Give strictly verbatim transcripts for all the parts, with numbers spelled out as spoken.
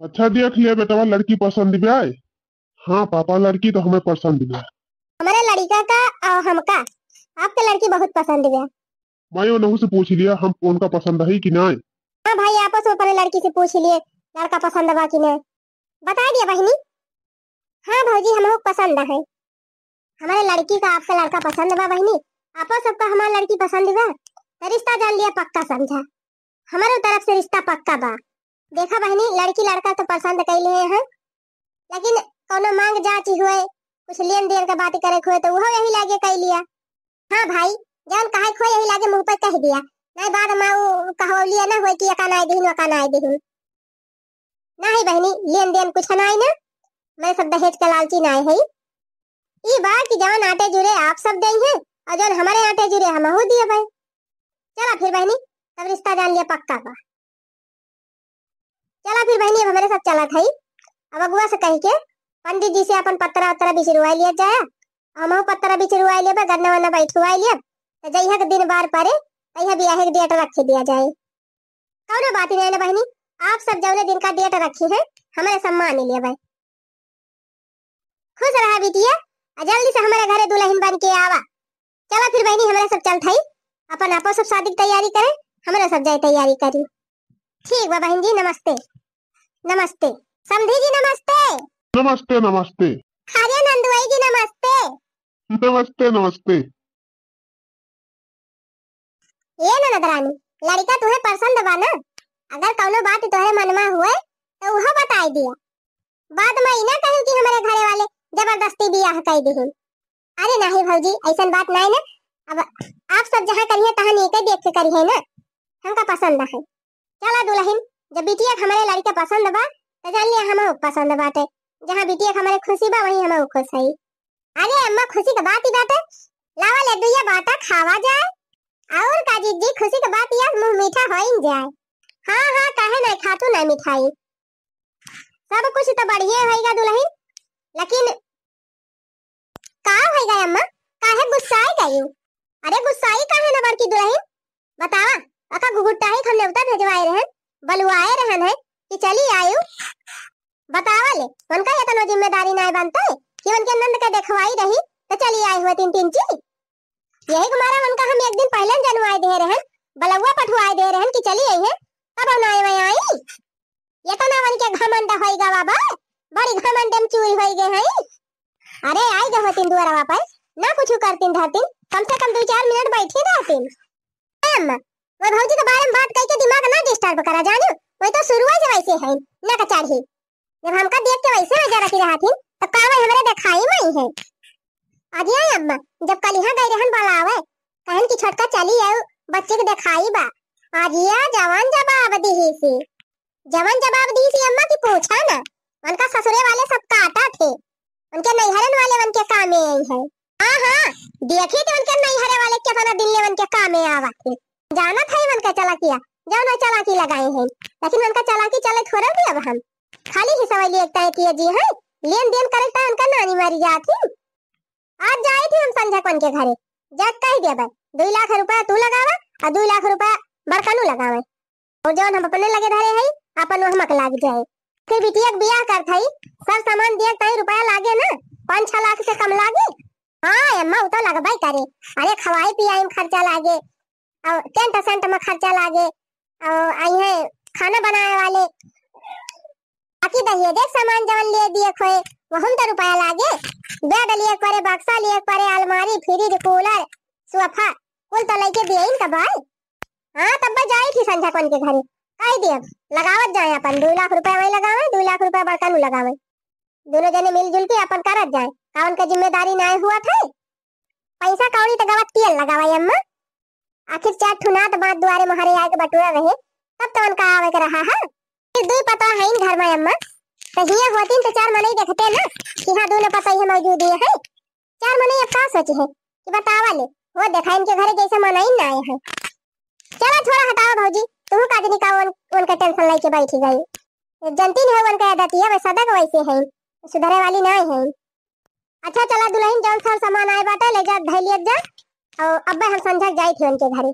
अच्छा, देख लिया बेटवा, लड़की पसंद बा। हाँ पापा, लड़की तो हमें पसंद बा। हमरे लड़िका का और हमका आपके लड़की बहुत पसंद बा। माई उनहू से पूछ लिया, हम उनका पसंद है कि नाहीं। हाँ भाई, आपस में अपने लड़की से पूछ लिए, लड़का पसंद बा कि नाहीं। बताइ दिया बहिनी। हाँ भौजी, हमहू पसंद है। हमरे लड़की का आपका लड़का पसंद बा बहिनी, आपो सबका हमार लड़की पसंद बा, तो रिश्ता जान लिया पक्का समझा। हमरो तरफ से रिश्ता पक्का बा। देखा बहिनी, लड़की लड़का तो पसंद कइ लिहे हैं, लेकिन कौनो मांग जांच हुए, कुछ लेन देन का बात करे हुए तो उहो यही लागे कइ लिया। हाँ भाई, जौन कहे हुए यही लागे मुंह पर कह दिया, नहीं बाद में वो कहवलिया ना हुए कि एका नाहीं दिहिन, ओका नाहीं दिहिन। नाहीं बहिनी, लेन देन कुछ नाहीं ना, मैं सब दहेज का लालची नाहीं है। ई बा कि जौन आटे जुरे आप सब देई हैं और जौन हमरे आटे जुरे हमहू दिए भाई। चला फिर बहिनी, तब रिश्ता जान लिया पक्का बा। चला फिर बहिनी, अब हमरे सब चलत हई। अब अगुआ से कह के पंडित जी से अपन पत्रा उत्तरा बिछरवाइ लिया जाए, हमहू पत्रा बिछरवाइ लेबे, गन्ना वन्ना बैठवाइ लेब, तो जइहा के दिन बार परे, तइहा बियाहे के डेट रख दिया जाए। कौनो बात नहीं ना बहिनी, आप सब जौने दिन का डेट रखी है, हमरे सब मान लेबे। खुश रहा बिटिया, आ जल्दी से हमरे घरे दुलहिन बन के आवा। चला फिर बहिनी, हमरे सब चलत हई, अपन आपो सब शादी की तैयारी करे, हमरे सब जाए तैयारी करी। ठीक बा बहिन जी, नमस्ते। नमस्ते। समधी जी नमस्ते। नमस्ते, नमस्ते। अरे नंदुआई जी नमस्ते। नमस्ते, नमस्ते। ए ननद रानी, लड़िका तुहे पसंद बा ना? अगर कौनो बात तोहरे मन में हुए तो उहो बताइ दिया। बाद में ई ना कही कि हमरे घरे वाले जबरदस्ती बियाह कइ दिहिन। अरे नाहीं भौजी, अइसन बात नाहीं ना। अब आप सब जहाँ करिहे तहाँ नीके देख के करिहे ना। हमका पसंद है। चला दुलहिन, जब बिटिया के हमरे लड़िका पसंद बा, तो जान लिया हमहू पसंद बाटे। जहाँ बिटिया के हमरे खुशी बा, वहीं हमहू खुश हई। अरे अम्मा, खुशी के बात ही बाटे, लावा लड्डुइया बाटा खावा जाए। और का जीजी, खुशी के बात या मुँह मीठा होइन जाए। हाँ हाँ, काहे नाहीं, खातू नाहीं मिठाई। सब कुछ तो बढ़िया होइगा दुलहिन, लेकिन का होइगा अम्मा, काहे गुस्साए गयू? अरे गुस्साई काहे ना बड़की दुलहिन, बतावा, ओका घुघुट्टाही के हम नेवता भेजवाए रहन, बलुआए रहन है कि चली आयु। बतावा ले, उनका एतनो जिम्मेदारी नाय बनते कि उनके नंद के देखवाई रही तो चली आए हुए तीन तीन चीज। यही के मारे उनका हम एक दिन पहले जनवाए दे रहन, बलौआ पठवाए दे रहन कि चली आई है, तब नाय वह आई। एतना उनके घमंड होई गवा बा, बड़ी घमंड में चूर होई गए हैं। अरे आई गए होतीन दुआरवा पर, ना कुछ करतीन धरतीन, कम से कम दो चार मिनट बैठी रहतीन। ए अम्मा, वो भौजी के बारे में बात कइके दिमाग ना disturb करा जानू, वही तो शुरुआ से वैसे है, ना का चढ़ी। जब हमका देख के वैसे वजह रखी रहतीन, तो का वही हमरे देखाई में ही है। अजी आई अम्मा, जब कलिहा गई रहन बोलावे, कहन कि छोटका चली आऊ, बच्चे के देखाई बा। अजिया जवान जवाब दिही सी, जवान जवाब दिही सी अम्मा की पूछा ना, उनका ससुरे वाले सब काटा थे, उनके नैहरन वाले उनके कामे आई है। हाँ हाँ, देखी थे उनके नैहरे वाले कितना दिन ले उनके कामे आवा थे। जानत है उनका चालाकिया, जौन वो चालाकी लगाए हैं, लेकिन उनका चालाकी चले छोड़ब दी अब हम। खाली हिस्सा वाली एक तय किए जी है, लेन देन करे तय उनका नानी मारी जात ही। आज जाई थी हम संझा कन के घरे, जा कह देबे, दो लाख रुपया तू लगावा और दो लाख रुपया बड़कनू लगावे, और जौन हम अपने लगे धरे हई, अपन वो हमक लाग जाए। फिर बिटिया के बियाह करत हई, सब सामान दिया तई रुपया लागे ना, पाँच छह लाख से कम लागे? हाँ अम्मा, वो तो लगबे करे। अरे खवाई पियाई में खर्चा लागे, और टेंट सेंट में खर्चा लागे, और आई है खाना बनाए वाले, बाकी दहेज के सामान जवन ले दिए खोए, वहुम तो रुपया लागे। बेड लिए परे, बक्सा लिए परे, अलमारी, फ्रिज, कूलर, सोफा, कुल तो लेके दिए इन का भाई। हाँ, तब मैं जाई थी संझा कन के घरे, कह दिए लगावत जाए अपन, दो लाख रुपया वही लगावे, दो लाख रुपया बड़का नु लगावे, दोनों जने मिलजुल के अपन करत जाए, का उनका जिम्मेदारी ना हुआ थे। पैसा कौड़ी तो गवत पियल लगावा अम्मा, आखिर चार ठो नात बात दुआरे मोहरे आए के बटुरा रहे, तब तो उनका आवे के रहा है। फिर दुई पतवा है इन घर में अम्मा, तो हिया होतीन तो चार मनई देखते ना कि हाँ दोनों पतई है मौजूद ही है। चार मनई अब का सोचे है कि बतावा ले, वो देखा इनके घरे जैसे मनई ना आए हैं। चला छोड़ा हटावा भौजी, तू का जनी का उन, उनका टेंशन लेके बैठी गई। जनती नहीं है उनका आदतिया, वैसा सदा के वैसे है, सुधरे वाली ना है। अच्छा चला दुलहिन, जौन सब सामान आए बाटे ले जा, धै लियत जा, और अब्बे हम संझा के जाई थी उनके घरे।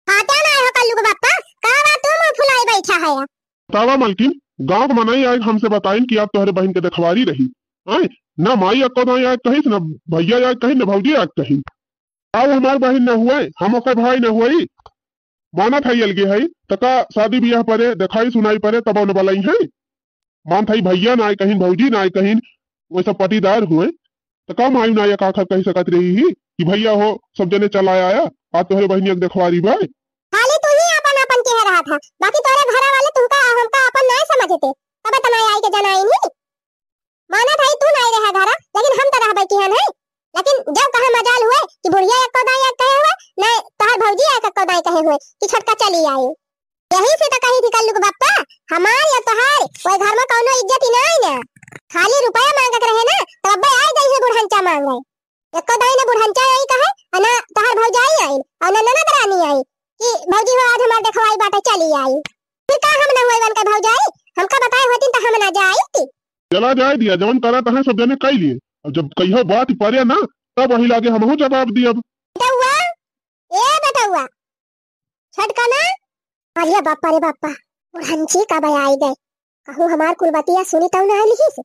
हाँ, क्या ना आए हो कल्लू के बापा, का बा तू मुंह फुलाई बैठा है? बतावा मलकिन, गाँव के मनई आए हमसे बताइन कि आप तोहरे बहिन के देखवारी रही। आए, ना माई एक्को दाई आए कहिस, ना भैया आए कहिन, ना भौजी आए कहिन। अब हमार बहिन न हुए, हम ओकर भाई न हुई। मानत है अलगे है, त का शादी बियाह परे, देखाई सुनाई परे, तब न बलाई है। मानत है भैया ना आए कहिन, भौजी ना आए कहिन, वैसा पटीदार हुए, त का माई ना आए का आखिर कह सकत रही ही कि भैया हो, सब जने चला आया, आज तोहरे बहिनिया के देखवारी बा। खाली तू ही अपन अपन कह रहा था, बाकी तोरे घर वाले तुमका हमका अपन ना समझते, तब तना आई के जनाई नहीं। मानत है तू नाई रहा घरा, लेकिन हम तो रहबे किहन है। लेकिन जब कहा मजाल हुए कि बुढ़िया एक्को दाई एक कहे हुए, नहीं तोहर भौजी एक एक्को दाई कहे हुए कि छोटका चली आई। यही से तो कही थी कल्लू के बप्पा, हमार या तोहार, कोई घर में कौनो इज्जत ही नहीं ना। खाली रुपया मांगत रहे ना, तो अब्बे आई गई है बुढ़ंचा मांगे। एक्को दाई ने बुढ़ंचा आई कहे, और ना तोहार भौजाई आई, और ना ननद रानी आई कि भौजी हो आज हमार देखवाई बाटे चली आई। फिर का हम ना हुए बन के भौजाई, हमका बताए होती तो हम ना जाई। चला जाए दिया, जवन करत है सब जने कई लिए। अब जब कहियो बात परे ना, तब वही लागे हमहू जवाब दियब। बेटउआ, ए बेटउआ, छोटका ना। अरे बापा रे बापा, बुढ़ंची का बया आई गए। कहूँ हमार कुल बतिया सुनी तऊ ना लिहिस।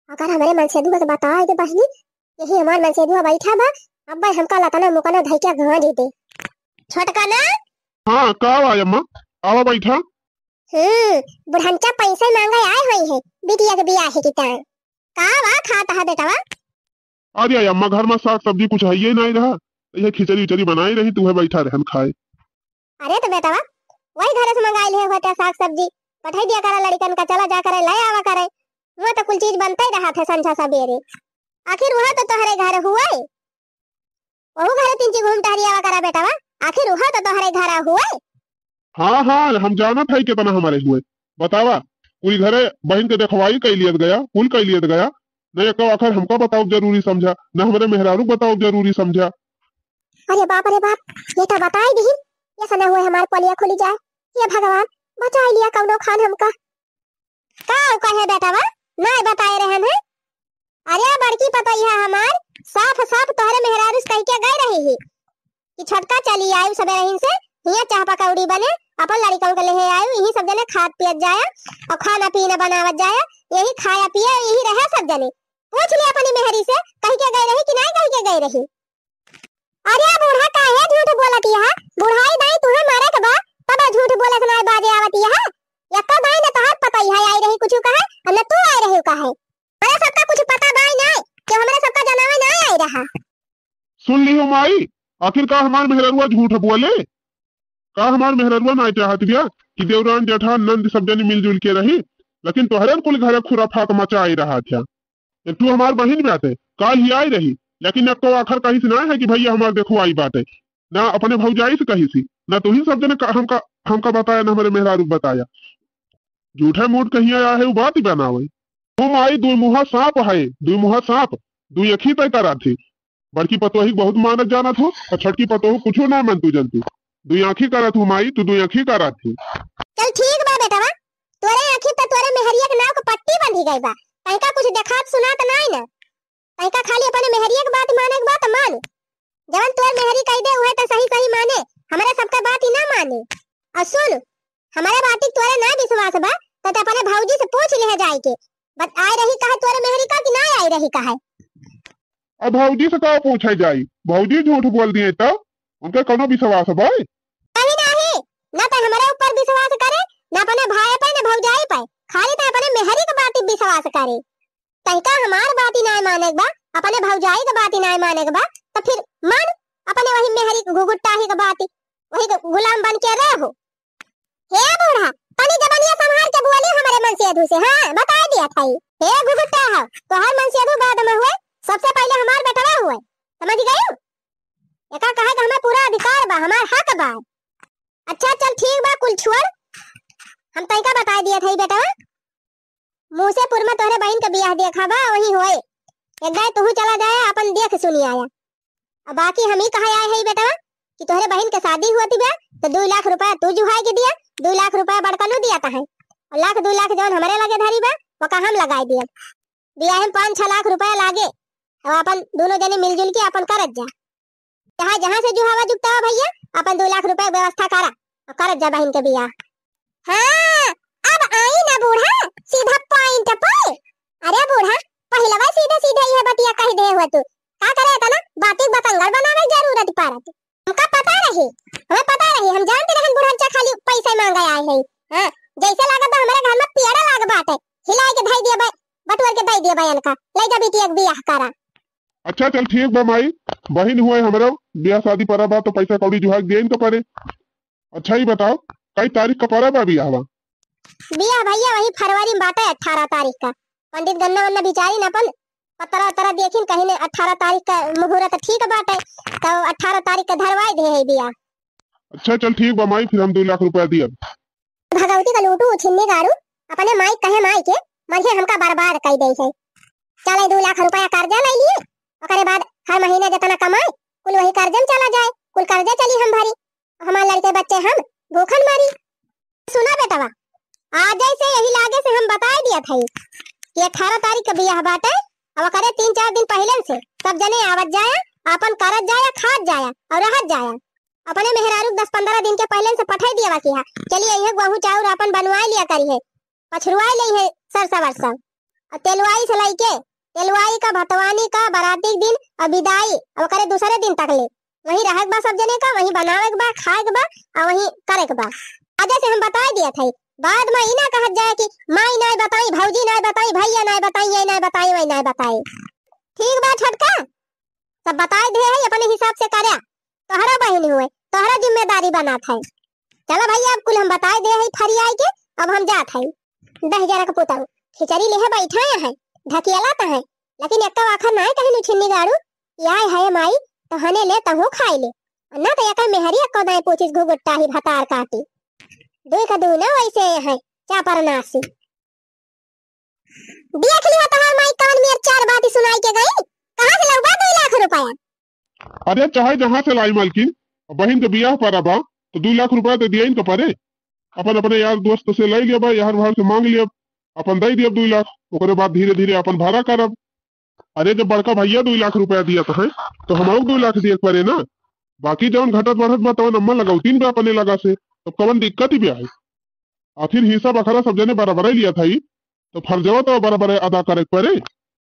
अगर हमरे मनसेधुआ के बताए दे बहिनी, यही हमार मनसेधुआ बैठा बा, अब भाई हमका लतना मुकना धई के गांज दे। छोटका ना। हाँ, का बा अम्मा? आवा बैठा। हम्म, बुढ़ंचा पैसे मांगे आए होई है, बिटिया के बियाह है कि तान। का बा खात है बेटवा? अरे अम्मा, घर में साग सब्जी कुछ है ही नहीं रहा, तो ये खिचड़ी उचड़ी बनाई रही, तू है बैठा रहन खाए। अरे तो बेटवा, वही घरे से मंगाई ले होते साग सब्जी, पठाई दिया करा लड़िकन का, चला जा करे, ले आवा करे। वो तो कुल चीज बनते ही रहा थे संझा सबेरे। आखिर वह तो तोहरे घर हुए, वहू घरे तीन चीज घूम टहरी आवा करा बेटवा, आखिर वह तो तोहरे घर हुए। हाँ, हाँ, हम जानत है कितना हमारे हुए। बतावा, कुल घरे बहिन के देखवाई कई लियत गया, कुल कई लियत गया। नहीं, एको आखिर हमका बताओ जरूरी समझा, न हमरे मेहरारू बताओ जरूरी समझा। अरे बाप रे बाप, ये तो बताई दिहिन, ये सना हुए हमार पलिया खुली जाए। हे भगवान, बचाई लिया कौनो खान हमका। का उ कहे बेटवा, नहीं बताए रहन है? अरे बड़की पतोहिया हमार साफ साफ तोहरे मेहरारू से कह के गई रही ही कि छोटका चली आयु सबेरहिन से, हियां चाह पकौड़ी बने, अपन लड़िकन के लेहे आयु, यही सब जने खात पियत जाया और खाना पीना बनावत जाया, यही खाया पिया, यही रहे सब जने। पूछ ले अपनी मेहरी से, कह के गई रही कि नहीं कह के गई रही? अरे बूढ़ा, काहे झूठ बोलत यह? बुढ़ाई दाई तुहे मारे के बा, तब झूठ बोले से नाय बाजे आवत यह। यक्का दाई न तोहार पतोहिया आई रही कुछ कहे, और न तू आई रही कहे। अरे सबका कुछ पता बाई नाय, कि हमरे सबका जनावे नाय आई रहा। सुन ली हो माई, आखिर का हमार मेहररुआ झूठ बोले? का हमार मेहररुआ नाय चाहत बिया कि देवरान जेठान नंद सब जने मिलजुल के रही, लेकिन तोहरे कुल घरे खुराफात मचाई रहा था। एक तू हमार बहिन बाटे, काल ही आई रही, लेकिन एको आखर कहिस ना है कि भैया हमार देखो आई बाटे, ना अपने भौजाई से कहिस ही, ना तुहिन सब जने का, हमका, हमका बताया, ना हमारे मेहरारू बताया। झूठे मूठ कहीं आया है, वो बात ही बनावे। तुम आई दुई मुहा सांप है, दुई मुहा सांप, दुई अखी तय करा थी। बड़की पतोही बहुत मानत जानत हो, और छोटकी पतोह कुछो ना मन तू जनती। दुई आँखी करत हूँ माई, तू दुई आँखी करत ही। चल ठीक बा बेटवा, तोरे आँखी पे तोरे मेहरिया के नाव के पट्टी बंधी गई बा। तैका कुछ देखात सुनात नाई ना। तैका खाली अपने मेहरिया के बात माने के बात मान। जवन तोर मेहरी कह दे उहे तो सही सही माने, हमारे सबका बात ही ना माने। और सुन, हमारे बात ही तोरे ना विश्वास बा, तो ते अपने भौजी से पूछ ले जाए के। बत आए रही कहे तोरे मेहरी का कि ना आए रही कहे? अब भौजी से का पूछे जाई? भौजी झूठ बोल दिए तो उनका कोनो विश्वास बा? नहीं, नहीं, ना तो हमारे ऊपर विश्वास करे, ना अपने भाई पे, ना भौजाई पे, खाली तो अपने मेहरी के बात ही विश्वास करे। तैका हमार बात ही ना माने के बा, अपने भौजाई के बात ही ना माने के बा, तो फिर मान अपने वही मेहरी के घुघुट्टा ही के बात ही, वही के गुलाम बन के रहो। हे बूढ़ा, तनी जबनिया संभार के बोली हमरे मनसेधु से, हाँ, बता दिया था। हे घुघुट्टा हो, तोहर मनसेधु बाद में हुए, सबसे पहले हमार बेटवा हुए, समझ गई? एका कहे के हमार पूरा अधिकार बा, हमार हक बा। अच्छा चल ठीक बा, कुल छोड़, हम तैका बता दिया था बेटवा। मूसेपुर में तोहरे बहिन के बियाह देखा बा, वही होए। एक दाई तुहू चला जाए, अपन देख सुनी आया। अब बाकी हम ही कहा आए है बेटवा कि तोहरे बहिन के शादी हुआ थी बा, तो दो लाख रुपया तू जुहाई के दिया, दो लाख रुपया बड़कनू दिया तहे, और लाख दो लाख जौन हमारे लगे धरी बा, वो का हम लगाए दिया। बियाह में पाँच छह लाख रुपया लागे, अब अपन दोनों जने मिलजुल के अपन करत जा। जहाँ, जहाँ से जुहावा जुगतावा भैया, अपन दो लाख रुपया व्यवस्था करा और करत जा बहिन के बियाह। हाँ, बूढ़ा, सीधा point पे। अरे बूढ़ा, पहिलवा सीधे सीधे इहे बतिया कहि देहे हुआ तू। का करे इतना बाती बतंगड़ बनावे जरूरत पड़त? हमका पता रही, हमें पता रही, हम जानते रहन बुढ़ाचा खाली पैसा मांगे आए हैं। हाँ, जैसे लागत बा हमरे घर में पेड़ लाग बाटे, हिलाए के धई दिया बा, बटुअर के दई दिया बा इनका, ले जा बिटिया के बियाह करा। अच्छा चल ठीक बा माई, बहिन हुए हमरो बियाह शादी परा बा तो पैसा कौड़ी जुहाग देन तो परे। अच्छा ई बताओ, कई तारीख का परा बा बियाहवा? बियाह भैया वही फरवरी में बाटे, अठारह तारीख का। पंडित गन्ना वन्ना बिचारी न अपन पतरा उतरा देखिन, कहिन अठारह तारीख का मुहूर्त ठीक बाटे, तो अठारह तारीख का धरवाई दे है बियाह। अच्छा चल ठीक बा माई, फिर हम दो लाख रुपया दियब। भगवती का लूटू उछिन्नी गाड़ू, अपने माई कहे माई के मरिहे हमका बर्बाद कई दे है। चल ई दो लाख रुपया कर्जा ले लिए, ओकरे बाद हर महीना जितना कमाए कुल वही कर्जे में चला जाए, कुल कर्जे चली हम भरी, हमार लड़के बच्चे हम भूखन मरी। सुना बेटवा, आज से यही लागे से हम बताए दिया था कि अठारह तारीख का बियाह बाटे, अब ओकरे तीन चार दिन पहले से सब जने आवत जाया, आपन करत जाया, खात जाया और रहत जाया। अपने मेहरारू के दस पन्द्रह दिन के पहले से पठाई दिया बा कि हाँ, चलिए यही गेहूं चाउर आपन बनवाए लिया करी है, पछरुआए ले है सरसा वरसा। और तेलवाई से लइके, तेलवाई का, भतवानी का, बराती के दिन और विदाई, और ओकरे दूसरे दिन तक ले वहीं रहे के बा सब जने का, वहीं बनावे के बा, खाए के बा, और वहीं करे के बा। आज से हम बताए दिया था, बाद में ई ना कहत जाए कि माई ना बताई, भौजी ना बताई, भैया ना बताई, ये ना बताई, वही ना बताई। ठीक बा छोटका, सब बताए दे है, अपने हिसाब से करे, तोहरा बहिन हुए, तोहरा जिम्मेदारी बनात है। चला भैया, अब कुल हम बताए दे है फरियाई के, अब हम जात है। दह जरा के पुताऊ, खिचड़ी लेहे बैठा है, ढकियाला तो है, लेकिन एक आखर नाय कहिन उछिन्नी गाड़ू, कि आए है माई, तो हने ले, तहू खाए ले। ना तो एक मेहरी को दाएं पूछिस घुघुट्टा ही भतार काटी। दुई का दुई ना वैसे है, चापरनासी। देख लिहा तोहार माई कवन मेर चार बात सुनाई के गई। कहाँ से लउबा दो लाख रुपया? अरे चाहे जहाँ से लाई मालकिन, बहिन के बियाह परा बा, तो दो लाख रुपया तो दिया ही तो परे। अपन अपने यार दोस्त से ले लिया बा, यार भार से मांग लिया, अपन दे दिया दो लाख, ओकरे बाद धीरे धीरे अपन भरा करब। अरे जब बड़का भैया दो लाख रुपया दिया तो है, तो हमहू दो लाख दिए के परे ना। बाकी जवन घटत बढ़त बा तवन अम्मा लगौतीन बा अपने लगा से, तो कवन दिक्कत ही बा है? आखिर हिस्सा बखरा सब जने बराबर ही लिया था ही, तो फर्जवा तो बराबर अदा करे के परे।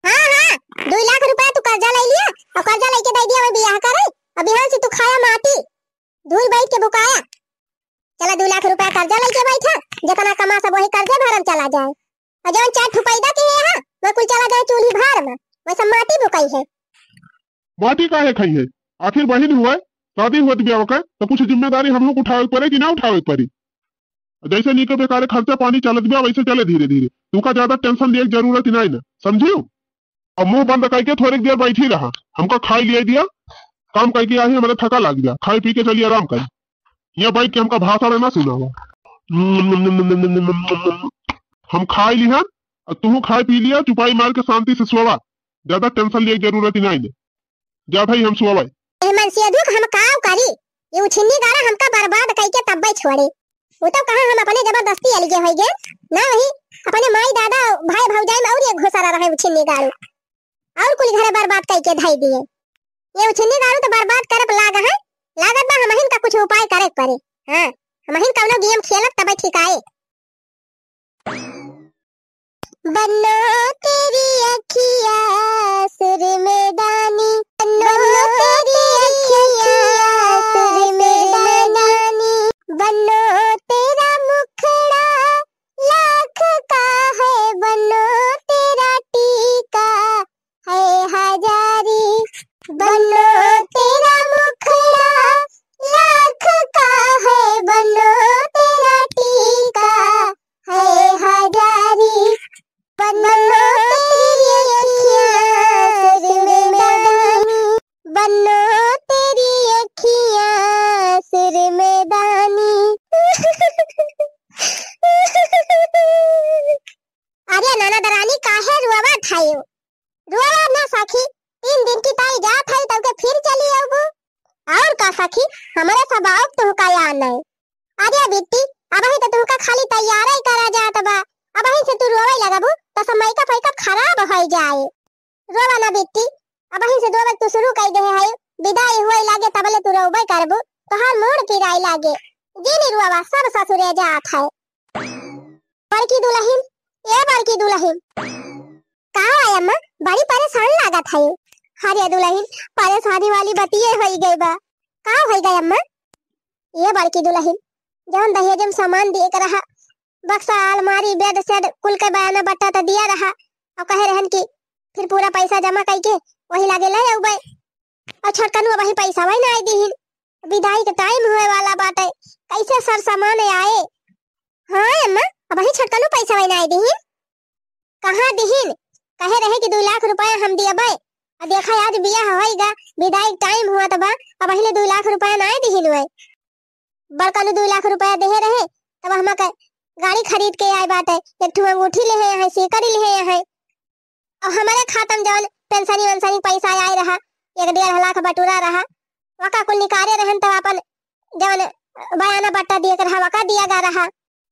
हाँ, हाँ, दो लाख रुपया तू कर्जा ले लिया, और कर्जा लेके दे दिया, वही बियाह करे, और बिहान से तू खाया माटी, धूल बैठ के बुकाया। चला दो लाख रुपया कर्जा लेके बैठा, जितना कमा सब वही कर्जे भरम चला जाए, और जवन चार ठो पैदा किए है, वह कुल चला जाए चूल्ही भार में, वैसे माटी बुकाई है। माटी काहे खाई है? आखिर बहिन हुआ, शादी हुआ बियाह का, तो कुछ जिम्मेदारी हम लोग उठावे के परे कि ना उठावे के परी? जैसे नीके बेकारे खर्चा पानी चलत बा, वैसे चले धीरे धीरे। तुका ज्यादा tension लिए के जरूरत ही नहीं ना, समझियो? अब मुंह बंद करके थोड़ी देर बैठी रहा, हमका खाई लिए दिया, काम करके आई, हमारे थका लाग गया, खाई पी के चलिए आराम कर। यहाँ बैठ के हमका भाषण ना सुनावा। हम खाई लिहन, और तू खाई पी लिया, चुपाई मार के शांति से सोवा, ज्यादा tension लिए के जरूरत ही नहीं है। जा भाई, हम सोवा। ए मनसेधू के हम काव करी, ये उछिन्नी गाड़ा हमका बर्बाद कई के तब्बे छोड़े। वो तो कहा हम अपने जबरदस्ती अलगे होई गए, ना वही अपने माई दादा भाई भौजाई में और ये घुसरा रहे उछिन्नी गाड़ू, और कुल घरे बर्बाद कई के धई दिए। ये उछिन्नी गाड़ू तो बर्बाद करब लाग है, लागत बा हमहिन का कुछ उपाय करे के परे। हाँ, हमहिन कौनो game खेलब तबे ठिकाए। बन्नो तेरी अखियाँ सुर में दानी, बन्नो तेरी अखियाँ सुर में दानी, बन्नो तेरा मुखड़ा लाख का है, बन्नो तेरा टीका है हजारी, बन्नो तेरा मुखड़ा लाख का है, बन्नो तेरा टीका है हजारी, बन्नो तेरी अखियाँ सुर में दानी, बन्नो तेरी अखियाँ सुर में दानी। अरे ननद रानी, काहे रोवत हयो? रोवा ना सखी, तीन दिन की ताई जात है, तब के फिर चली अउबू। और का सखी, हमरे सब आउब तुहका याद नहीं। अरे बिट्टी, अबही तो तुहका खाली तैयार ही करा जात बा, अबही से तू रोवे लगबू तो सब makeup वैकअप खराब हो जाए। रोवा ना बिट्टी, अबही से रोवे तू शुरू कर दे है, विदाई हुए लागे तबले तू रोवे करबू, तोहार मूड पिराए लागे। जिनी रोवा, सब ससुरे जात है। बड़की दुलहिन, ए बड़की दुलहिन, का है अम्मा, बड़ी परेशान लागत है। अरे दुलहिन, परेशानी वाली बतिये होई गई बा। का होई गई अम्मा? ए बड़की दुलहिन, जौन दहेज में सामान दिए के रहा, बक्सा, अलमारी, बेड सेड, कुल के बयाना बट्टा त दिया रहा, और कहे रहन कि फिर पूरा पैसा जमा कइके वही लागे ले अउबे। और छोटकनू अबही पैसा वही नाई दिहिन, विदाई के टाइम होए वाला बाटे, कैसे सर सामान आए? हाँ अम्मा, अबही छोटकनू पैसा वही नाई दिहिन। कहाँ दिहिन? कहे रहे कि दू लाख रुपया हम दियबे, और देखा आज बियाह होइगा, विदाई के टाइम हुआ त बा, अबही ले दू लाख रुपया नाई दिहिन हुए। बड़कनू दू लाख रुपया देहे रहे, तब हम के गाड़ी खरीद के आए बाटे, एक ठो अंगूठी लेहे है, सीकड़ी लेहे है, और हमारे खाता में जौन पेंशनी वेंशनी पैसा आए रहा, एक डेढ़ लाख बटुरा रहा, वका कुल निकाले रहन, तब अपन जौन बयाना बट्टा दिए के रहा, वका दिया गा रहा,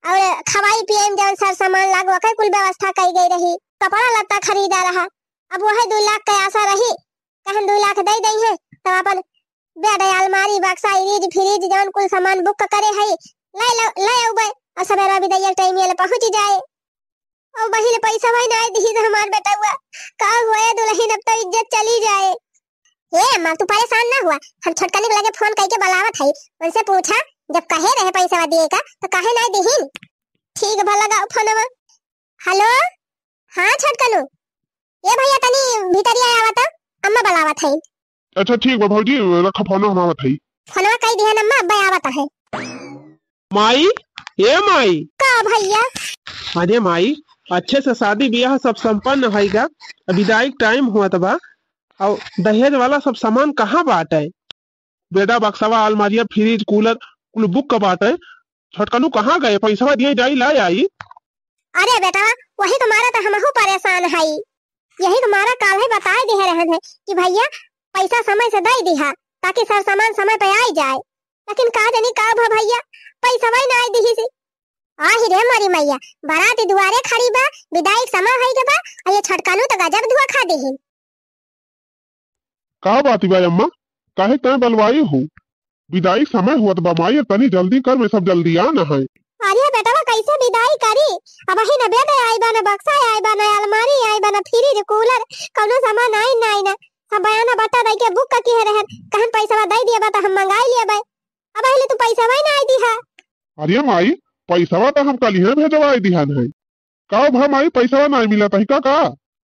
और खवाई पिए में जौन सर सामान लाग, वका कुल व्यवस्था कई गई रही, कपड़ा लत्ता खरीदा रहा। अब वही दू लाख के आशा रही, कहन दू लाख दे दई है, तब अपन बेड, अलमारी, बक्सा, इरीज, फ्रिज, जौन कुल सामान बुक करे है, ले लो, ले अउबे, और सबेरवा विदाई टाइम ये ले पहुँच जाए। और बहिन पैसा भाई नाई दिही तो हमार बेटउआ, का होए दुलहिन, अब तो इज्जत चली जाए। ए अम्मा, तू परेशान ना हुआ, हम छोटकनी के लगे फोन करके बुलावत है, उनसे पूछा, जब कहे रहे पैसा दिए का, तो काहे नाई दिहिन? ठीक भला गाओ फोनवा। हेलो, हाँ छोटकनू, ए भैया तनी भीतरिया आवत, अम्मा बुलावत है। अच्छा ठीक बा भौजी, रखा फोन, हम आवत है। फोनवा कई दिहन अम्मा, अब्बे आवत है। माई, ए माई। का भैया? अरे माई, अच्छे से शादी ब्याह सब संपन्न होइगा, अब विदाई टाइम हुआ त बा, और दहेज वाला सब सामान कहाँ बाटे? बेटा, बक्सवा, अलमारिया, फ्रिज, कूलर कुल बुक का बाटे। छोटकनू कहाँ गए? पैसवा दिए जाई, ला आई। अरे बेटा, वही तुम्हारा तो हमहू परेशान हई। यही तुम्हारा काल है बताए दिहे रहन है कि भैया पैसा समय से दे दिहा, ताकि सर सामान समय पे आई जाए। लेकिन का जानी का भा भैया, पैसवा ही ना आई दिही सी। आही रे मोरी मैया, बारात दुआरे खड़ी बा, विदाई के समय होई के बा, और ये छोटकनू तो गजब धुआ खा दिही। का बात बा अम्मा, काहे तय बलवाई हूँ? विदाई समय हुआ बा माई, तनी जल्दी कर, मैं सब जल्दी आना है। अरे बेटवा, कैसे विदाई करी? अबही न बेड आई बा, न बक्सा आई बा, न अलमारी आई बा, न फ्रिज, कूलर, कौनो सामान आई ना, आई ना। सब बयाना बट्टा दई के बुक का किहे रहन, कहन पैसवा दे दिए बा तो हम मंगाई लिए बा। अबही ले तू पैसवा ही ना आई दिहा। अरे माई, पैसवा तो हम कल ही भेजवाई दिहन है। का भा माई, पैसवा नाई मिलत है का, का?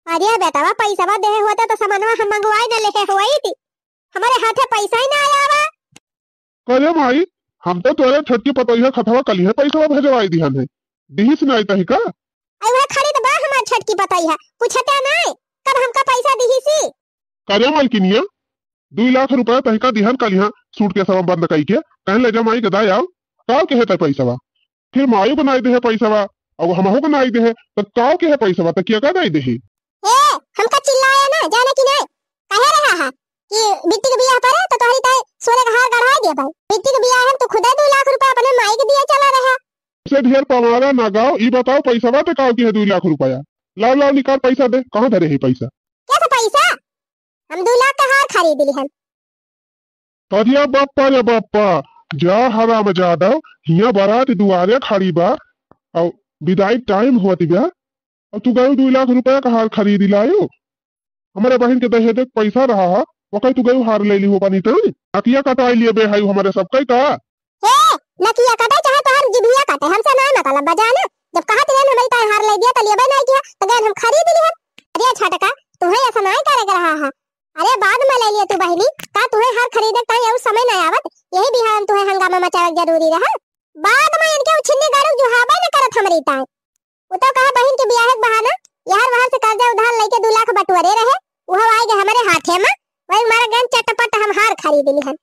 अरे बेटवा, पैसवा देहे होते तो सामानवा हम मंगवाई न लेहे होइत। हमारे हाथे पैसा ही ना आया बा। करे माई, हम तो तोरे छोटकी पतोहिया खतवा कलिहे पैसवा भेजवाई दिहन है, दिहिस नाई तही का? अरे वह खड़ी तो बा हमार छोटकी पतोहिया, पूछते नाई, कब हमका पैसा दिहिसी? करे मालकिनिया, दुई लाख रुपया तहिका दिहन कलिहा सूटकेसवा बंद कई के, कहन ले जा माई के दाई आओ, काव के है तय पैसवा? फिर मायू के नाई देहे पैसवा, अब हमहू के नाई देहे, त काव के है पैसवा, त किया का नाई देहे? ए, हमका चिल्लाया ना, जाने कि नहीं? कहे रहा है कि बिट्टी के बियाह पर तो तोहरी तय सोने का हार गढ़ा दिया भाई। बिट्टी के बियाह हम तो खुदे दो लाख रुपया अपने माई के दिया चला रहा। से ढेर पवारा ना गाओ, ई बताओ पैसवा ते काव के है दो लाख रुपया? लाओ, लाओ, निकाल पैसा दे, कहाँ धरे है पैसा? कैसे पैसा? हम दो लाख का हार खरीद ली हम। अरे बप्पा रे बप्पा, जा हराम जादव, हियां बारात दुआरे खड़ी बा, और विदाई टाइम होत बा, और तू गयो दो लाख रुपया का हार खरीद लायो। हमारे बहन के दहेज के पैसा रहा है, ओकर तू गयो हार ले ली हो पानी तो। नकिया कटाई लिए बे हाई हमारे सब कई का। ए, नकिया कटे चाहे तोहर जिभिया कटे, हमसे ना मतलब बजाना। जब कहा तिरन हमारी ताई हार ले दिया, तो लेबे नहीं किया, तो गए हम खरीद ली हम। अरे छोटका, तुम्हें ऐसा नहीं करे के रहा है। अरे बाद में ले लिया तू बहिनी, का तुम्हें हार खरीदे के ताई और समय नहीं आवत? यही बिहान तुम्हें हंगामा मचावे के जरूरी रहा। बाद में इनके उछिन्नी गारू जुहाबे न करत हमरी ताई। उ तो कहा बहिन के बियाह के बहाना, यार वहां से कर्जा उधार लेके दो लाख बटुअरे रहे, उहो आए गए हमारे हाथे में, वही मारा गन चटपट हम हार खरीद ली हन।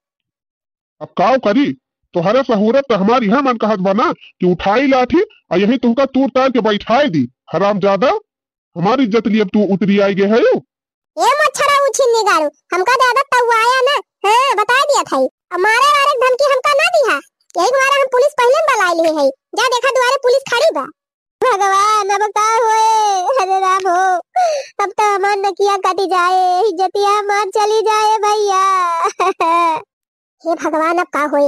अब काव करी, तोहरे सहूरत तो हमारी है मन कहत बना कि उठाई लाठी और यही तुमका तूर तार के बैठाई दी। हरामजादा, हमारी इज्जत लिए अब तू उतरी आई गए है यू। ए मच्छरा उछिन्नी गारू, हमका ज्यादा तउआया ना, हाँ, बता दिया था। अब मारे वारे के धमकी हमका ना दिहा, यही द्वारा हम पुलिस पहले में बुला लिए है। जा देखा दुआरे पुलिस खड़ी बा। भगवान, अब का होए? अरे राम हो, अब तो हमार नकिया कटी जाए, इज्जतिया हमार चली जाए भैया। हे भगवान, अब का होए?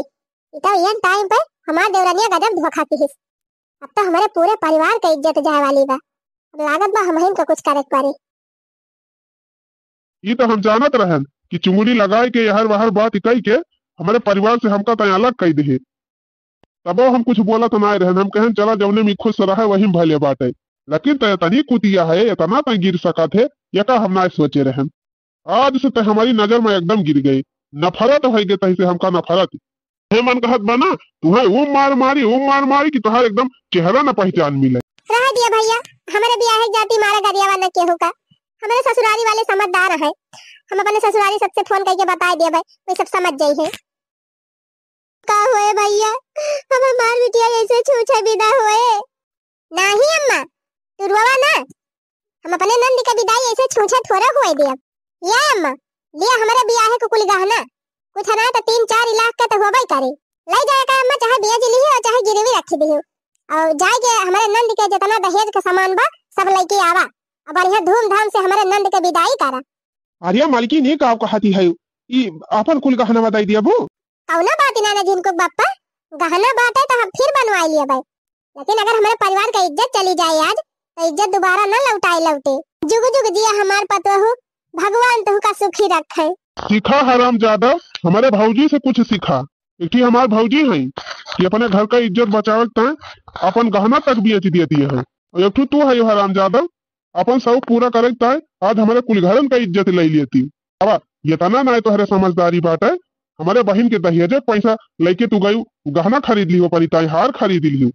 ई तो एन टाइम पे हमार देवरनिया गजब धोखा किहिस। अब तो हमारे पूरे परिवार के इज्जत जाए वाली बा। अब लागत बा हमहिन के कुछ करे के पड़ी। ई तो हम जानत रहन कि चुंगली लगाए के यहर वहर बात कई के हमरे परिवार से हमका तय अलग कई देहे। तबो हम कुछ बोलत नाय रहन, हम कहन चला जौने में खुश रहे वही में भले बाटे। लेकिन तय इतनी कुतिया है, इतना तय गिर सकत है, यका हम नाय सोचे रहन। आज से तय हमारी नजर में एकदम गिर गई, नफरत होइ गई तही से हमका नफरत। हे मन कहत बा ना, तुहे ऊ मार मारी, ऊ मार मारी कि तुहार एकदम चेहरा न पहचान मिले। रह दिया भैया, हमरे बियाहे जाति मारा गरियावा न केहू का। हमरे ससुरारी वाले समझदार हैं, हम अपने ससुरारी सबसे फोन करके बताए दिया भाई, वे सब समझ जाई है। का होए भैया, अब हमार बिटिया ऐसे छूछे विदा होए? नाही अम्मा, तू रोवा ना, हम अपने नंद के विदाई ऐसे छूछे थोड़ा होए देब। या अम्मा, लिया हमरे बियाहे के कुल गहना, कुछ ना तो तीन चार लाख के तो होबे करे। ले जाए का अम्मा, चाहे बेच लिही और चाहे गिरवी रख दिही, और जाए के हमरे नंद के जितना दहेज के सामान बा सब लेके आवा, और बढ़िया धूमधाम से हमरे नंद के विदाई करा। अरे मालकिन, ये का कहती है, ई अपन कुल गहना बताई दिया बू? कौनो बात ना ना झिनकुक बप्पा, गहना बाटे तो हम फिर बनवाई लियबे, लेकिन अगर हमरे परिवार का इज्जत चली जाए आज, तो इज्जत दोबारा न लौटाए लौटे। जुग जुग जिया हमार पतोहू, भगवान तुहका सुखी रखे। सीखा हरामजादा, हमरे भौजी से कुछ सीखा। एक ठी हमार भौजी है कि अपने घर का इज्जत बचावे के ताईं अपन गहना तक बेच देती है, और एक ठो तू है हरामजादा, अपन शौक पूरा करे के ताईं आज हमरे कुल घरन का इज्जत ले लेती। अब इतना ना तोहरे समझदारी बाटे, हमरे बहिन के दहेज पैसा लेके तू गई गहना खरीद लियो, अपनी ताईं हार खरीद लियो।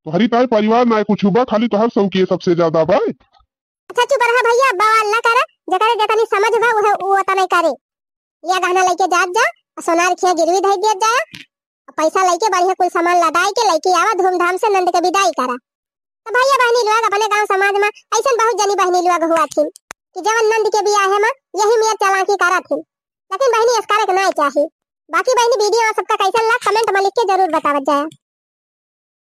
तोहरी ताईं परिवार ना कुछ बा, खाली तोहर शौक ये सबसे ज्यादा बा। अच्छा चुप रहा भैया, बवाल ना करा, जकरे जतनी समझ बा उहे उ ओतने करे। या गहना लेके जात जा, और सोनार खिया गिरवी धई दियत जाया, और पैसा लेके बढ़िया कुल सामान लदाई के लेके आवा, धूमधाम से नंद के विदाई करा। तो भैया बहनी लोग, अपने गांव समाज में ऐसन बहुत जनी बहनी लोग हुआ थी कि जवन नंद के बियाहे में यही मेर चालाकी करा थी, लेकिन बहनी एस करे के नाय चाही। बाकी बहनी वीडियो आप सबका कैसन लग कमेंट में लिख के जरूर बतावत जाए।